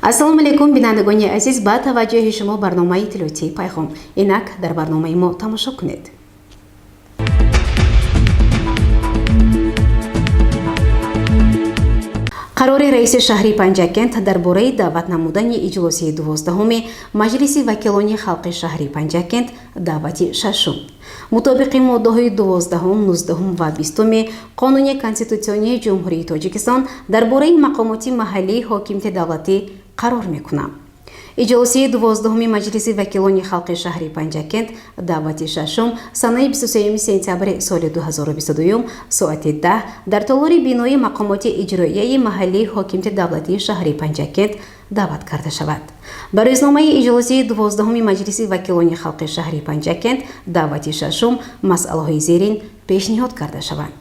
Ассалому алайкум, бинандагони азиз, ба таваҷҷӯҳи шумо барномаи иттилоотии «Пайғом». Инак дар барномаи мо тамошо кунед. Қарори раиси шаҳри Панҷакент дар бораи даъват намудани иҷлосияи 12-уми Маҷлиси вакилони халқи шаҳри Панҷакент, даъвати шашум. Мутобиқи моддаҳои 12-ум, 19-ум ва 20-уми Қонуни конститутсионии Ҷумҳурии Тоҷикистон дар бораи мақомоти маҳаллии ҳокимияти давлатӣ қарор мекунам: иҷлосияи 12-уми Маҷлиси вакилони халқи шаҳри Панҷакент, даъвати шашум, санаи 23 сентябри соли 2022, соати 10 дар толори бинои мақомоти иҷроияи маҳаллии ҳокимияти давлатии шаҳри Панҷакент даъват карда шавад. Ба рӯзномаи иҷлосияи 12-уми Маҷлиси вакилони халқи шаҳри Панҷакент, даъвати шашум, масъалаҳои зерин пешниҳод карда шаванд: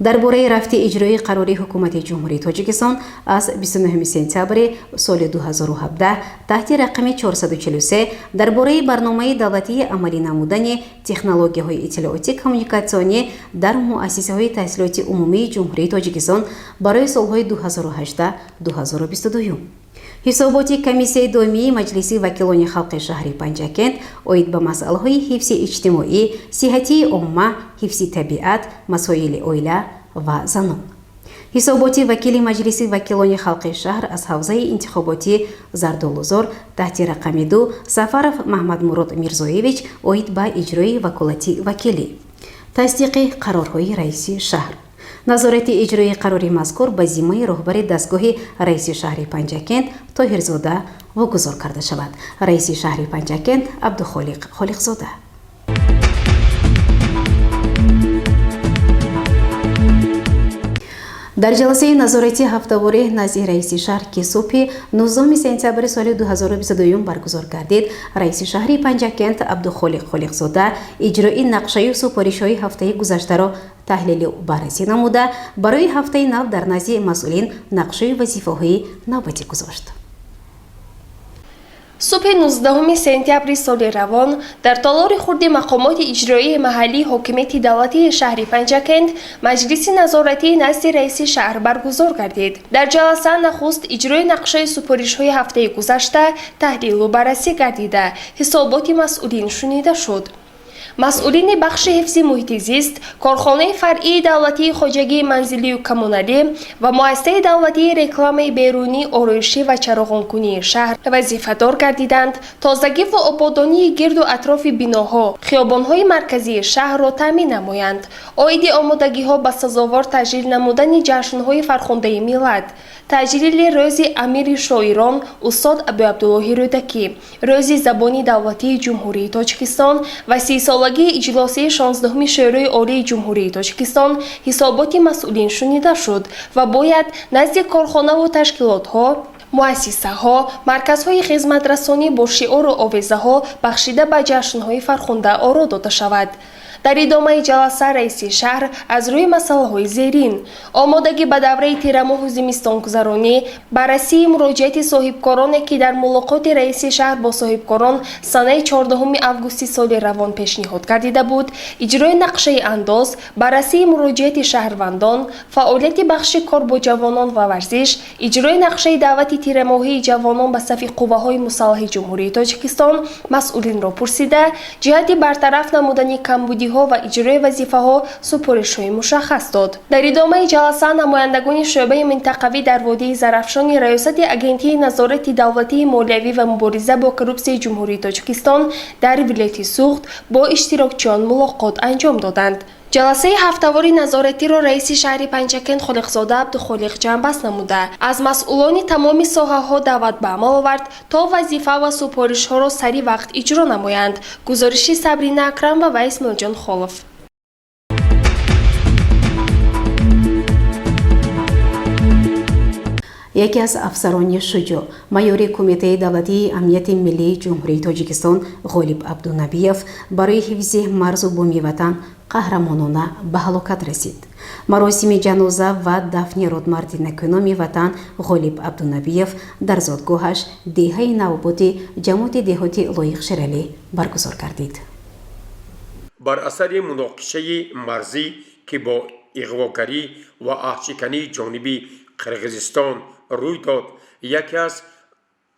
дар бораи рафти иҷроии қарори Ҳукумати Ҷумҳурии Тоҷикистон аз 29 сентябри соли 2017 таҳти рақами 443 дар бораи барномаи давлатии амалӣ намудани технологияҳои иттилоотӣ коммуникатсионӣ дар муассисаҳои таҳсилоти умумии Ҷумҳурии Тоҷикистон барои солҳои 2018-2022, ҳисоботи Комиссияи доимии Маҷлиси вакилони халқи шаҳри Панҷакент оид ба масъалаҳои ҳифзи иҷтимоӣ, сиҳатии омма, ҳифзи табиат, масоили оила ва занон, ҳисоботи вакили Маҷлиси вакилони халқи шаҳр аз ҳавзаи интихоботӣ Зардолузор таҳти рақами 2 Сафаров Маҳмадмурод Мирзоевич оид ба иҷрои ваколати вакилӣ, тасдиқи қарорҳои раиси шаҳр. Назорати иҷрои қарори мазкур ба зиммаи роҳбари дастгоҳи раиси шаҳри Панҷакент Тоҳирзода вогузор карда шавад. Раиси шаҳри Панҷакент Абдухолиқ Холиқзода. Дар ҷаласаи назоратии ҳафтаворӣ назди раиси шаҳр, ки субҳи 19 сентябри соли 2022 баргузор гардид, раиси шаҳри Панҷакент Абдухолиқ Холиқзода иҷрои нақшаю супоришҳои ҳафтаи гузаштаро таҳлилу баррасӣ намуда, барои ҳафтаи нав дар назди масъулин нақшаю вазифаҳои навбатӣ гузошт. Субҳи 19 сентябри соли равон дар толори хурди мақомоти иҷроии маҳаллии ҳокимияти давлатии шаҳри Панҷакент маҷлиси назоратии назди раиси шаҳр баргузор гардид. Дар ҷаласа нахуст иҷрои нақшаи супоришҳои ҳафтаи гузашта таҳлилу баррасӣ гардида, ҳисоботи масъулин шунида шуд. Масъулини бахши ҳифзи муҳити зист, корхонаи фаръии давлатии хоҷагии манзилию коммуналӣ ва муассисаи давлатии рекламаи берунии ороишӣ ва чароғонкунии шаҳр вазифадор гардиданд тозагиву ободонии гирду атрофи биноҳо, хиёбонҳои марказии шаҳрро таъмин намоянд. Оиди омодагиҳо ба сазовор таҷлил намудани ҷашнҳои фархундаи миллат, таҷлили рӯзи амири шоирон устод Абуабдуллоҳи Рӯдакӣ, рӯзи забони давлатии Ҷумҳурии Тоҷикистон ва 30-солагии иҷлосияи 16-уми Шӯрои Олии Ҷумҳурии Тоҷикистон ҳисоботи масъулин шунида шуд ва бояд назди корхонаву ташкилотҳо, муассисаҳо, марказҳои хизматрасонӣ бо шиору овезаҳо бахшида ба ҷашнҳои фархунда оро дода шавад. Дар идомаи ҷаласа раиси шаҳр аз рӯи масъалаҳои зерин: омодагӣ ба давраи тирамоҳу зимистонгузаронӣ, баррасии муроҷиати соҳибкороне, ки дар мулоқоти раиси шаҳр бо соҳибкорон санаи 14 августи соли равон пешниҳод гардида буд, иҷрои нақшаи андоз, баррасии муроҷиати шаҳрвандон, фаъолияти бахши кор бо ҷавонон ва варзиш, иҷрои нақшаи даъвати тирамоҳии ҷавонон ба сафи қувваҳои мусаллаҳи Ҷумҳурии Тоҷикистон масъулинро пурсида, ҷиҳати бартараф намудани камбудиҳо ва иҷрои вазифаҳо супоришҳои мушаххас дод. Дар идомаи ҷаласа намояндагони шӯъбаи минтақавӣ дар водии Зарафшони Раёсати Агентии назорати давлатии молиявӣ ва мубориза бо коррупсияи Ҷумҳурии Тоҷикистон дар вилояти Суғд бо иштирокчиён мулоқот анҷом доданд. Ҷаласаи ҳафтавори назоратиро раиси шаҳри Панҷакент Холиқзода Абдухолиқ ҷамъбаст намуда, аз масъулони тамоми соҳаҳо даъват ба амал овард, то вазифа ва супоришҳоро сари вақт иҷро намоянд. Гузориши Сабрина Акрамова ва Исмоилҷон Холов. Яке аз афсарони шуҷоъ, майори Кумитаи давлатии амнияти миллии Ҷумҳурии Тоҷикистон Ғолиб Абдунабиев барои ҳифзи марзу буми ватан қаҳрамонона ба ҳалокат расид. Маросими ҷаноза ва дафни родмарди некӯноми ватан Ғолиб Абдунабиев дар зодгоҳаш, деҳаи Навободи ҷамоати деҳоти Лоиқ Шералӣ, баргузор гардид. Бар асари муноқишаи марзӣ, ки бо иғвогарӣ ва аҳдшикании ҷониби Қирғизистон рӯй дод, яке аз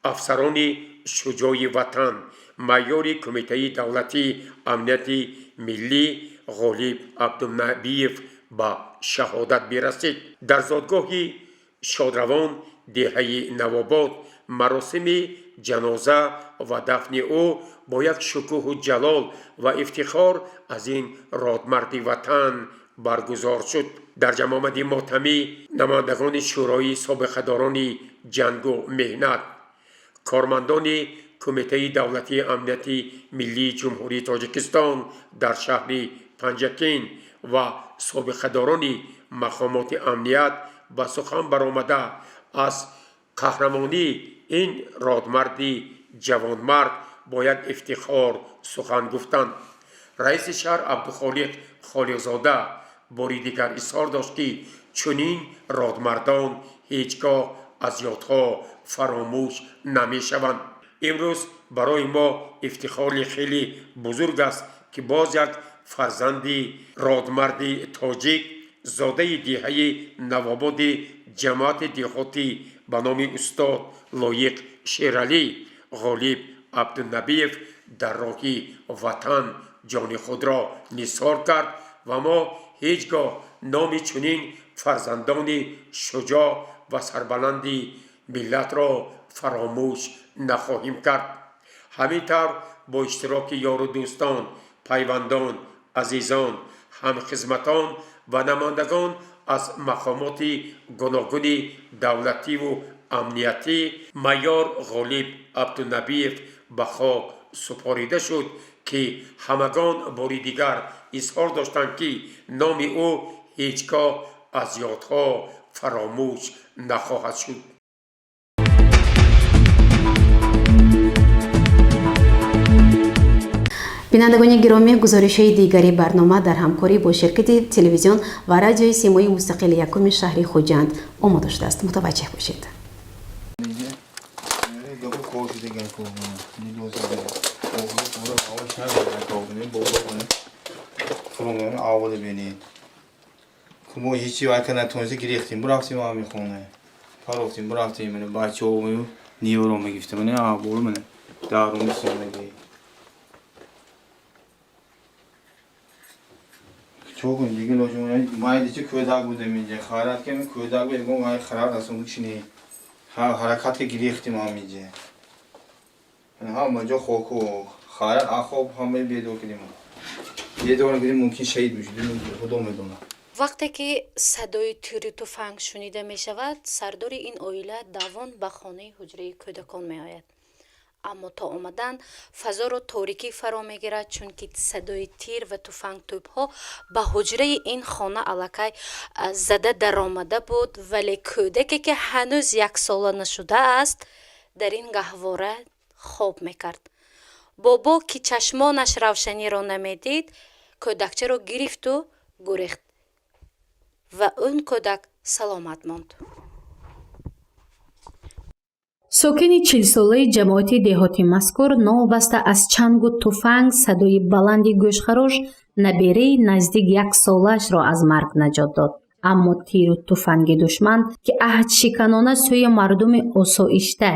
Афсарони шуҷои ватан, майори Кумитаи давлатии амнияти миллӣ Ғолиб Абдунабиев ба шаҳодат бирасид. Дар зодгоҳи шодравон, деҳаи Навобод, маросими ҷаноза ва дафни ӯ бо як шукӯҳу ҷалол ва ифтихор аз ин родмарди ватан баргузор шуд. Дар ҷамъомади мотамӣ намояндагони Шӯрои собиқадорони ҷангу меҳнат, кормандони Кумитаи давлатии амнияти миллии Ҷумҳурии Тоҷикистон дар шаҳри Панҷакент ва собиқадорони мақомоти амният ба сухан баромада, аз қаҳрамонии ин родмарди ҷавонмард бо як ифтихор сухан гуфтанд. Раиси шаҳр Абдухолиқ Холиқзода бори дигар изҳор дошт, ки чунин родмардон ҳеҷ гоҳ аз ёдҳо фаромӯш намешаванд. Имрӯз барои мо ифтихори хеле бузург аст, ки боз як фарзанди родмарди тоҷик, зодаи деҳаи Навободи ҷамоати деҳотӣ ба номи устод Лоиқ Шералӣ, Ғолиб Абдунабиев дар роҳи ватан ҷони худро нисор кард ва мо ҳеҷ гоҳ номи чунин фарзандони шуҷоъ ва сарбаланди миллатро фаромӯш нахоҳем кард. Ҳамин тавр, бо иштироки ёру дӯстон, пайвандон, азизон, ҳамхизматон ва намояндагон аз мақомоти гуногуни давлативу амниятӣ майор Ғолиб Абдунабиев ба хок супорида шуд, ки ҳамагон бори дигар изҳор доштанд, ки номи ӯ ҳеҷ гоҳ аз ёдҳо фаромӯш нахоҳад шуд. Бинандагони гиромӣ, гузоришҳои дигари барнома дар ҳамкорӣ бо ширкати телевизион ва радиои Симои мустақили якуми шаҳри Хуҷанд омода шудааст. Мутаваҷҷеҳ бошед. Мо ҳечи вайка натонисти, гирехтем, бурафтем, ами хона парофтем, бурафтем. Мана бачаҳо ниёро мегифтем, мана абор, мана даруни сомеги. Чо кунем дига? Лоҷум майдичи кӯдак будем инҷа, хайрат ки кӯдак буд, ягон вай харар расонду чине ҳаракат ки гирехтем ҳаминҷа. Ҳама ҷо хоку хайрат, ахоб ҳамаи бедор кардем, бедор кардем, мумкин шаҳид мешудем, худо медонад. Вақте ки садои тири туфанг шунида мешавад, сардори ин оила давон ба хонаи ҳуҷраи кӯдакон меояд, аммо то омадан фазоро торикӣ фаро мегирад, чунки садои тир ва туфангтӯбҳо ба ҳуҷраи ин хона аллакай зада даромада буд. Вале кӯдаке, ки ҳанӯз яксола нашудааст, дар ин гаҳвора хоб мекард. Бобо, ки чашмонаш равшаниро намедид, кӯдакчаро гирифту гурехт ва он кӯдак саломат монд. Сокини 40-солаи ҷамоати деҳоти мазкур новобаста аз чангу туфанг, садои баланди гӯшхарош набераи наздик яксолаашро аз марг наҷот дод. Аммо тиру туфанги душман, ки аҳдшиканона сӯи мардуми осоишта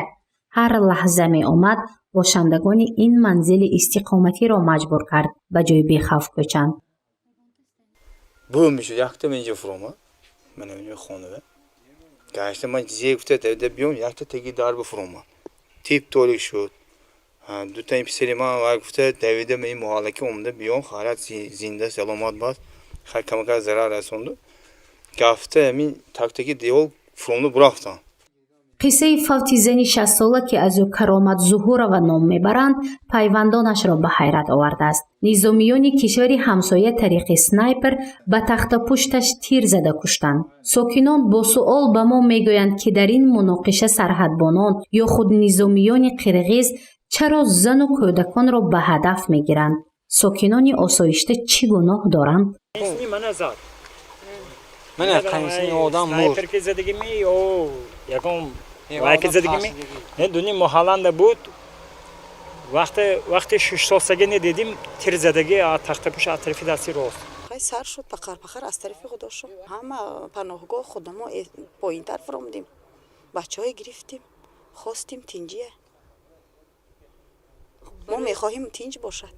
ҳар лаҳза меомад, бошандагони ин манзили истиқоматиро маҷбур кард ба ҷои бехавф кӯчанд. Бу мешуд, якта инҷо фуромад, мана хонава гашта, ман зе гуфта давида биём, якта теги дарба фуромад, тип торик шуд. Дутаи писари ман вай гуфта давида ин муҳаллаки омада биём, хайрат, зинда саломат бас, хай камакак зарар расонду гафта, ҳамин тактаки девол фуромду бурафтам. Қиссаи фавти зани 60-сола, ки аз ӯ Каромат Зуҳурова ном мебаранд, пайвандонашро ба ҳайрат овардааст. Низомиёни кишвари ҳамсоя тариқи снайпер ба тахтапушташ тир зада куштанд. Сокинон бо суол ба мо мегӯянд, ки дар ин муноқиша сарҳадбонон ё худ низомиёни қирғиз чаро зану кӯдаконро ба ҳадаф мегиранд? Сокинони осоишта чӣ гуноҳ доранд? Снайпер ки задагими ё ягон вай ки задагими не, дуни муҳалланда буд. Вақте 6-солагине дидим, тир задаги тахтапӯш аз тарафи дасти рост. Хай сар шуд, пақар пақар аз тарафи худо шуд. Ҳама паноҳгоҳ худамо поинтар фуромдем, бачаҳое гирифтем, хостем тинҷия. Мо мехоҳем тинҷ бошад,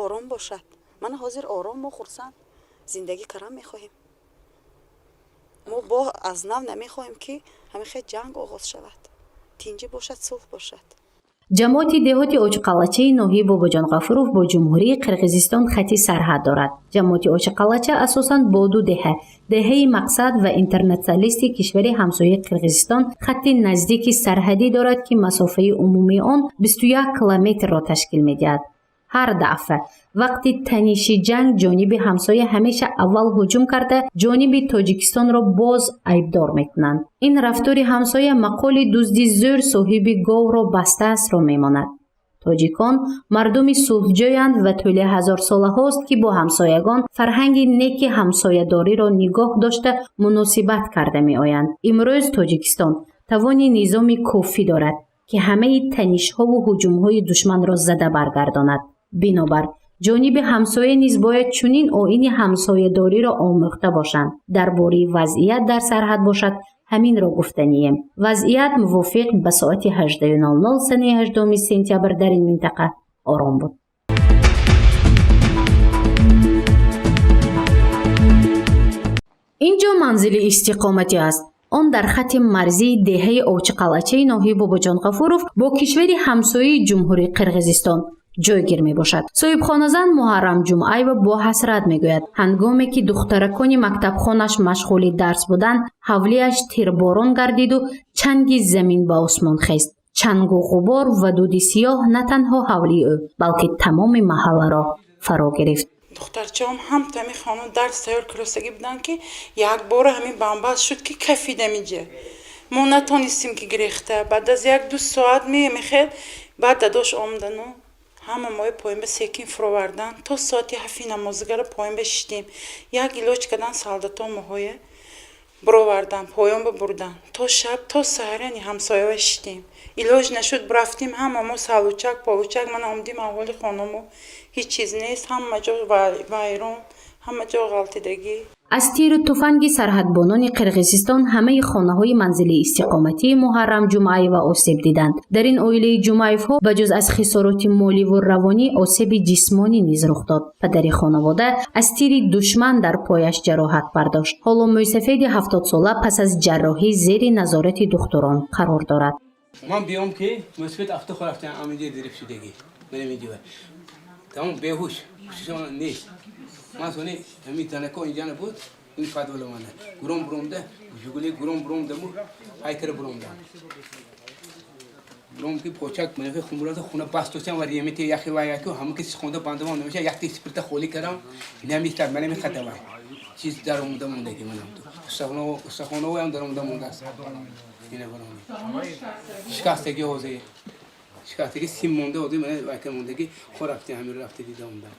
ором бошад. Мана ҳозир ором, мо хурсанд зиндагӣ кардан мехоҳем. Мо бо аз нав намехоҳем, ки ҳамин хел ҷанг оғоз шавад. Тинҷӣ бошад, сулҳ бошад. Ҷамоати деҳоти Очиқалъачаи ноҳияи Бобоҷон Ғафуров бо Ҷумҳурии Қирғизистон хати сарҳад дорад. Ҷамоати Очиқалъача асосан бо ду деҳа, деҳаи Мақсад ва Интернатсиалисти кишвари ҳамсояи Қирғизистон хатти наздики сарҳадӣ дорад, ки масофаи умумии он 21 километрро ташкил медиҳад. Ҳар дафъа вақти таниши ҷанг ҷониби ҳамсоя ҳамеша аввал ҳуҷум карда, ҷониби Тоҷикистонро боз айбдор мекунанд. Ин рафтори ҳамсоя мақоли дузди зӯр соҳиби говро бастаастро мемонад. Тоҷикон мардуми сулҳҷӯянд ва тӯли ҳазорсолаҳост, ки бо ҳамсоягон фарҳанги неки ҳамсоядориро нигоҳ дошта муносибат карда меоянд. Имрӯз Тоҷикистон тавони низоми кофӣ дорад, ки ҳамаи танишҳову ҳуҷумҳои душманро зада баргардонад. Бинобар ҷониби ҳамсоя низ бояд чунин оини ҳамсоядориро омӯхта бошанд. Дар бораи вазъият дар сарҳад бошад, ҳаминро гуфтанием. Вазъият мувофиқ ба соати 18:00 санаи 18 сентябр дар ин минтақа ором буд. Ин ҷо манзили истиқоматӣ аст. Он дар хатти марзии деҳаи Овчиқалъачаи ноҳияи Бобоҷон Ғафуров бо кишвари ҳамсояи Ҷумҳурии Қирғизистон ҷойгир мебошад. Соҳибхоназан Муҳаррам Ҷумъаева бо ҳасрат мегӯяд, ҳангоме ки духтаракони мактабхонаш машғули дарс буданд, ҳавлиаш тирборон гардиду чанги замин ба осмон хест. Чангу ғубор ва дуди сиёҳ на танҳо ҳавлии ӯ, балки тамоми маҳалларо фаро гирифт. Духтарчаам ҳам тами хона дарс тайёр киростагӣ буданд, ки якбора ҳамин бамбаст шуд, ки кафидам иҷа. Мо натонистем, ки гирехта. Баъд аз 1-ду соат мемехел, баъд дадош омадану ҳама мои поёнба секин фуровардан. То соати 7 намозигара поёнба шиштем. Як илоҷ кардан, солдато моҳое буровардан, поёнба бурдан. То шаб, то саҳар, яъне ҳамсоява шиштем. Илоҷ нашуд, рафтим ҳама мо салучак, получак, мана омадим, аҳволи хонамо ҳеҷ чиз нест, ҳама ҷо вайрон, ҳама ҷо ғалтидагӣ. Аз тиру туфанги сарҳадбонони Қирғизистон ҳамаи хонаҳои манзили истиқоматии Муҳаррам Ҷумъаева осеб диданд. Дар ин оилаи Ҷумъаевҳо ба ҷуз аз хисороти моливу равонӣ осеби ҷисмонӣ низ рух дод. Падари хонавода аз тири душман дар пояш ҷароҳат бардошт. Ҳоло мӯйсафеди 70-сола пас аз ҷарроҳӣ зери назорати духтурон қарор дорад. Ман биём, ки мӯйсафед афта рафтан, амиди дириф шудагӣ. Менамидива. Тамом беҳуш, ҳушшон нест. Ман сони ҳамин танако инҷа набуд, ин фадвала мана. Гуром буромда, Жигули гуром буромдаму, ҳайкара буромдам. Буром ки почак манефе хумурата хуна бастосям ва ремете яхи ва яку ҳамун ки хонда бандавам намеша, якти спирта холӣ кардам, намистад, мана мехатава. Чиз дар омада мондаги манам ту. Устахонаҳоям дар омада мондааст. Ина барони. Шикастаги ҳозир. Шикастаги сим монда ҳозир, мана вайка мондаги, хо рафти ҳамин рафти дида омдам.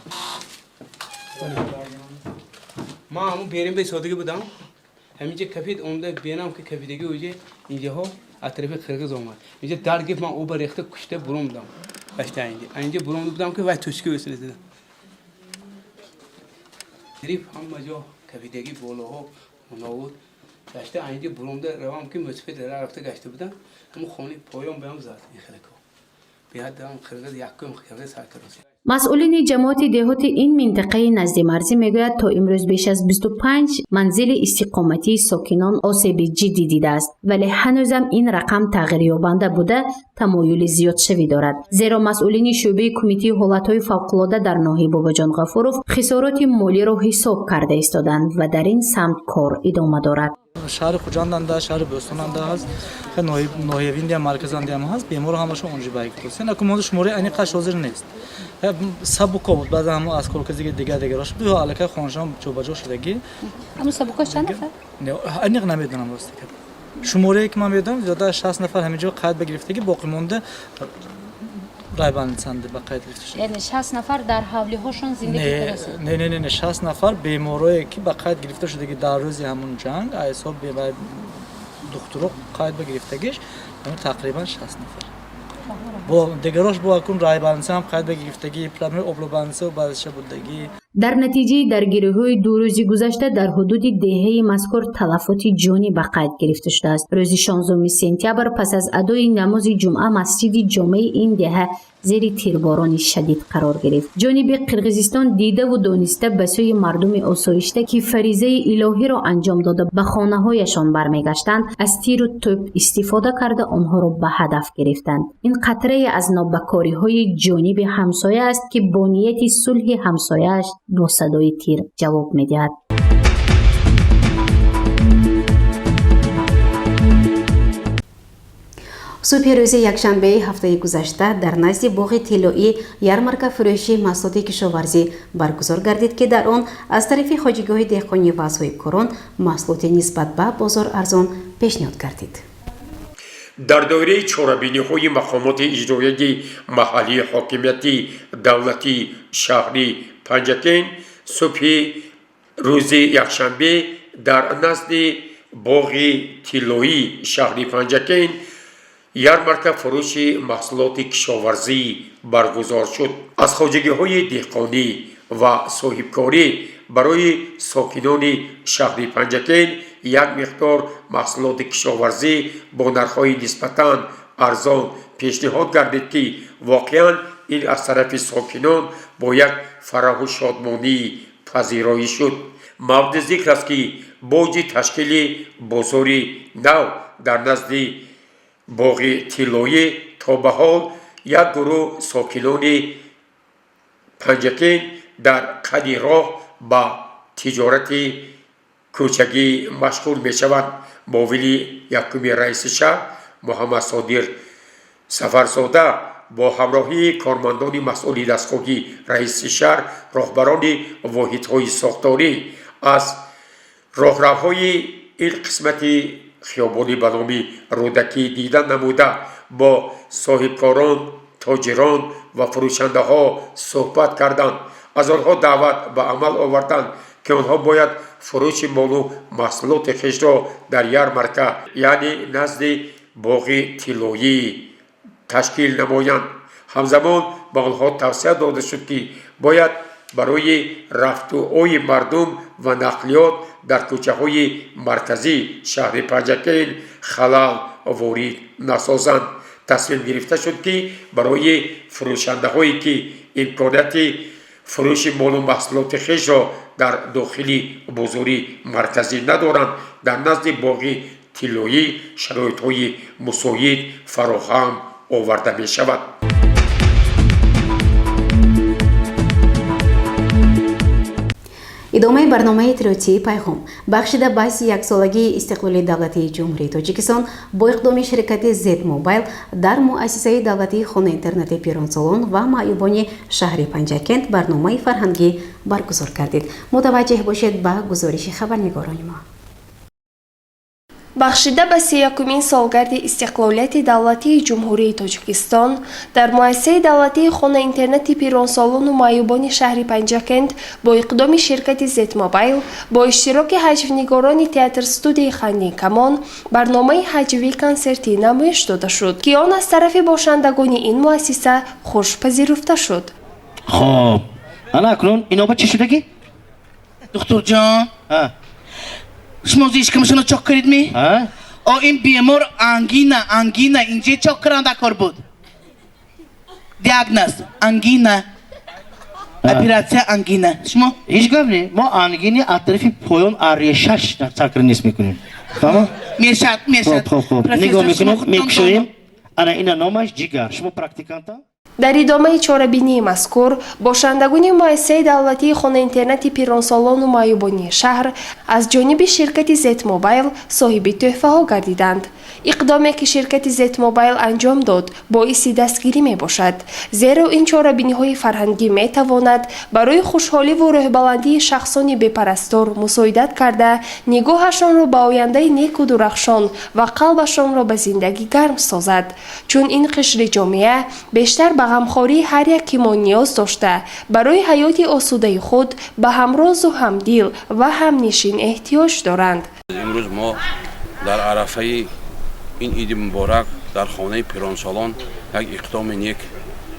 Ман ҳамун берин бесодагӣ будам. Ҳаминҷа кафид омда бенам, ки кафидагӣ уҷе инҷаҳо аз тарафи қирғиз омад. Инҷа дар гирифт, ман оба рехта кушта буромдам. Гашта инҷа. Инҷа буромда будам, ки вай тушки весилида. Гирифт ҳама ҷо кафидагӣ болоҳо навуд. Гашта инҷа буромда равам, ки мӯсафед рафта гашта будам. Ҳамун хони поён баям зад ин хелако. Беҳад қирғиз якум қирғиз сар кард. Масъулини ҷамоати деҳоти ин минтақаи наздимарзӣ мегӯяд, то имрӯз беш аз 25 манзили истиқоматии сокинон осеби ҷиддӣ дидааст, вале ҳанӯзам ин рақам тағйирёбанда буда, тамоюли зиёдшавӣ дорад. Зеро масъулини шӯъбаи кумитаи ҳолатҳои фавқулода дар ноҳияи Бобоҷон Ғафуров хисороти молиро ҳисоб карда истоданд ва дар ин самт кор идома дорад. Шаҳри Хуҷанданда, шаҳри Бӯстонанда ҳаст, ноҳиявиндиам, марказандиам ҳаст, беморо ҳамашон онҷо багирифтост. Аку мода шумораи аниқаш ҳозир нест. Сабуко буд, баъзан ҳамо аз корказиги дигар дигаро шуд, ё аллакай хонашон ҷобаҷо шудагӣ. Ҳамун сабуко чанд нафар? Аниқ намедонам, рости гап. Шуморае ки ман медонам, зиёда аз 60 нафар ҳамин ҷо қайд ба гирифтагӣ, боқӣ монда райбанисанди ба қайд гирифта шуда. Яъне 60 нафар дар ҳавлиҳошон зиндагӣ кардаанд? Не, не, не, не, 60 нафар беморое ки ба қайд гирифта шудагӣ дар рӯзи ҳамун ҷанг, ҳисоб духтуро қайд ба гирифтагиш, тақрибан 60 нафар. Бо дигарош бо акун райбанса ҳам қайд ба гирифтагӣ, проблеми облобанса баъзеша будагӣ. Дар натиҷаи даргириҳои 2 рӯзи гузашта дар ҳудуди деҳаи мазкур талафоти ҷонӣ ба қайд гирифта шудааст. Рӯзи 16 сентябр пас аз адои намози ҷумъа масҷиди ҷомеи ин деҳа зери тирборони шадид қарор гирифт. Ҷониби Қирғизистон дидаву дониста ба сӯи мардуми осоишта, ки фаризаи илоҳиро анҷом дода ба хонаҳояшон бармегаштанд, аз тиру тӯб истифода карда онҳоро ба ҳадаф гирифтанд. Ин қатрае аз нобакориҳои ҷониби ҳамсоя аст, ки бо нияти сулҳи ҳамсояаш бо садои тир ҷавоб медиҳад. Субҳи рӯзи якшанбеи ҳафтаи гузашта дар назди боғи тиллоӣ ярмарка фурӯши маҳсулоти кишоварзӣ баргузор гардид, ки дар он аз тарафи хоҷигиҳои деҳқонӣ ва соҳибкорон маҳсулоти нисбат ба бозор арзон пешниҳод гардид. Дар доираи чорабиниҳои мақомоти иҷроияи маҳаллии ҳокимияти давлатии шаҳри Панҷакент субҳи рӯзи якшанбе дар назди боғи тиллоии шаҳри Панҷакент ярмарка фурӯши маҳсулоти кишоварзӣ баргузор шуд. Аз хоҷагиҳои деҳқонӣ ва соҳибкорӣ барои сокинони шаҳри Панҷакент як миқдор маҳсулоти кишоварзӣ бо нархҳои нисбатан арзон пешниҳод гардид, ки воқеан ин аз тарафи сокинон бо як фараҳу шодмонӣ пазироӣ шуд. Мавриди зикр аст, ки боҷи ташкили бозори нав дар назди боғи тиллоӣ то ба ҳол як гурӯҳ сокинони Панҷакент дар қади роҳ ба тиҷорати кӯчагӣ машғул мешаванд. Муовини якуми раиси шаҳр Муҳаммадсодир Сафарзода бо ҳамроҳии кормандони масъули дастгоҳи раиси шаҳр, роҳбарони воҳидҳои сохторӣ аз роҳравҳои ин қисмати хиёбонӣ ба номи Рӯдакӣ дида намуда бо соҳибкорон, тоҷирон ва фурӯшандаҳо суҳбат карданд. Аз онҳо даъват ба амал оварданд, ки онҳо бояд фурӯши молу маҳсулоти хешро дар ярмарка, яъне назди боғи тиллоӣ ташкил намоянд. Ҳамзамон ба онҳо тавсия дода шуд, ки бояд барои рафтуои мардум ва нақлиёт дар кӯчаҳои марказии шаҳри Панҷакент халал ворид насозанд. Тасмим гирифта шуд, ки барои фурӯшандаҳое, ки имконияти фурӯши молу маҳсулоти хешро дар дохили бозори марказӣ надоранд, дар назди боғи тиллоӣ шароитҳои мусоид фароҳам оварда мешавад. Идомаи барномаи иттилоотии «Пайғом» бахшида баҳси яксолагии истиқлоли давлатии Ҷумҳурии Тоҷикистон бо иқдоми ширкати Z-Mobile дар муассисаи давлатии хона-интернати пиронсолон ва маъюбони шаҳри Панҷакент барномаи фарҳангӣ баргузор гардид. Мутаваҷҷеҳ бошед ба гузориши хабарнигорони мо. Бахшида ба 31-умин солгарди истиқлолияти давлатии Ҷумҳурии Тоҷикистон дар муассисаи давлатии хона-интернати пиронсолону маъюбони шаҳри Панҷакент бо иқдоми ширкати Z-Mobile бо иштироки ҳаҷвнигорони театр-студияи Хандинкамон барномаи ҳаҷвии консертӣ намоиш дода шуд, ки он аз тарафи бошандагони ин муассиса хуш пазируфта шуд. Хоб, ана акнун иноба чӣ шудагӣ? Духтурҷон, шумо зишкамашонро чок кардед ми? О, ин бемор ангина, ангина, инҷе чок каранда кор буд. Диагноз ангина. Оператсия ангина. Шумо? Ҳеҷ гап не. Мо ангини аз тарафи поён арешаш сакр нест мекунем. Фаҳмо? Мешад, мешад. Хоб, хоб. Нигоҳ мекунем, мекушоем. Ана ина номаш ҷигар. Шумо практиканта? Дар идомаи чорабинии мазкур бошандагони муассисаи давлатии хона-интернати пиронсолону маъюбонии шаҳр аз ҷониби ширкати Z-Mobile соҳиби тӯҳфаҳо гардиданд. Иқдоме, ки ширкати Z-Mobile анҷом дод, боиси дастгирӣ мебошад, зеро ин чорабиниҳои фарҳангӣ метавонад барои хушҳоливу рӯҳбаландии шахсони бепарастор мусоидат карда, нигоҳашонро ба ояндаи неку дурахшон ва қалбашонро ба зиндагӣ гарм созад. Чун ин қишри ҷомеа бештар ба ғамхории ҳар яке мо ниёз дошта, барои ҳаёти осудаи худ ба ҳамрозу ҳамдил ва ҳамнишин эҳтиёҷ доранд. Имрӯз мо дар арафаи ин иди муборак дар хонаи пиронсолон як иқдоми нек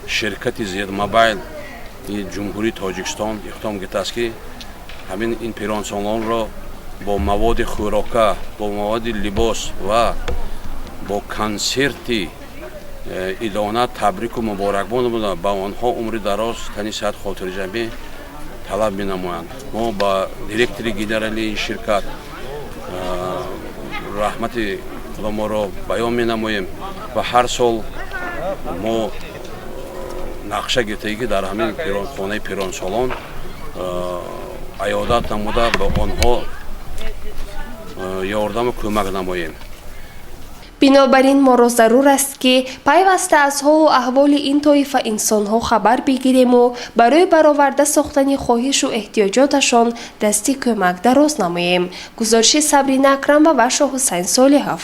ширкати Z-Mobile Ҷумҳурии Тоҷикистон иқдом гирифтааст, ки ҳамин ин пиронсолонро бо маводи хӯрока, бо маводи либос ва бо консерти идона табрику муборакбод намуда, ба онҳо умри дароз, тани сиҳат, хотирҷамъӣ талаб менамоянд. Мо ба директори генералии ин ширкат раҳмати худо моро баён менамоем ва ҳар сол мо нақша гирифтагӣ, ки дар ҳамин хонаи пиронсолон аёдат намуда, ба онҳо ёрдаму кӯмак намоем. Бинобар ин моро зарур аст, ки пайваста аз ҳолу аҳволи ин тоифа инсонҳо хабар бигирему барои бароварда сохтани хоҳишу эҳтиёҷоташон дасти кӯмак дароз намоем. Гузориши Сабрина Акрамова ва Шоҳҳусайн Солиҳов.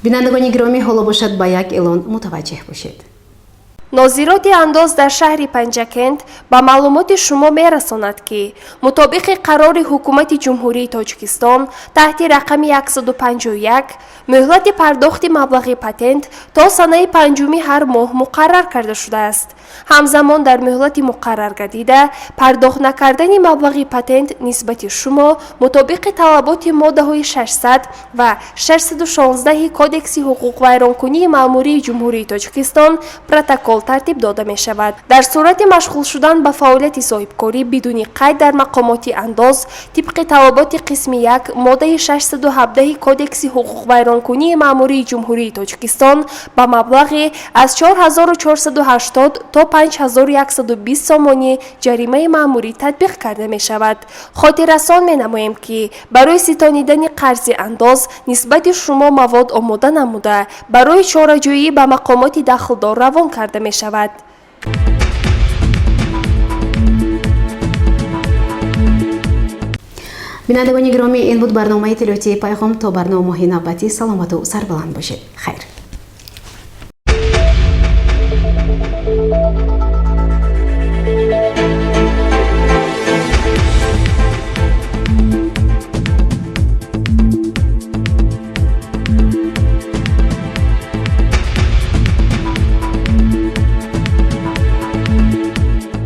Бинандагони гиромӣ, ҳоло бошад, ба як эълон мутаваҷҷеҳ бошед. Нозироти андоз дар шаҳри Панҷакент ба маълумоти шумо мерасонад, ки мутобиқи қарори Ҳукумати Ҷумҳурии Тоҷикистон таҳти рақами 151 муҳлати пардохти маблағи патент то санаи 5-уми ҳар моҳ муқаррар карда шудааст. Ҳамзамон, дар муҳлати муқаррар гардида пардохт накардани маблағи патент нисбати шумо мутобиқи талаботи моддаҳои 600 ва 616 Кодекси ҳуқуқвайронкунии маъмурии Ҷумҳурии Тоҷикистон протокол тартиб дода мешавад. Дар сурати машғул шудан ба фаъолияти соҳибкорӣ бидуни қайд дар мақомоти андоз тибқи талаботи қисми 1 моддаи 617 Кодекси ҳуқуқвайронкунии маъмурии Ҷумҳурии Тоҷикистон ба маблағи аз 4480 то 5120 сомонӣ ҷаримаи маъмурӣ татбиқ карда мешавад. Хотиррасон менамоем, ки барои ситонидани қарзи андоз нисбати шумо мавод омода намуда, барои чораҷӯӣ ба мақомоти дахлдор равон карда мешавад. Бинандагони гиромӣ, ин буд барномаи иттилоотии «Пайғом». То барномаҳои навбатӣ саломату сарбаланд бошед. Хайр.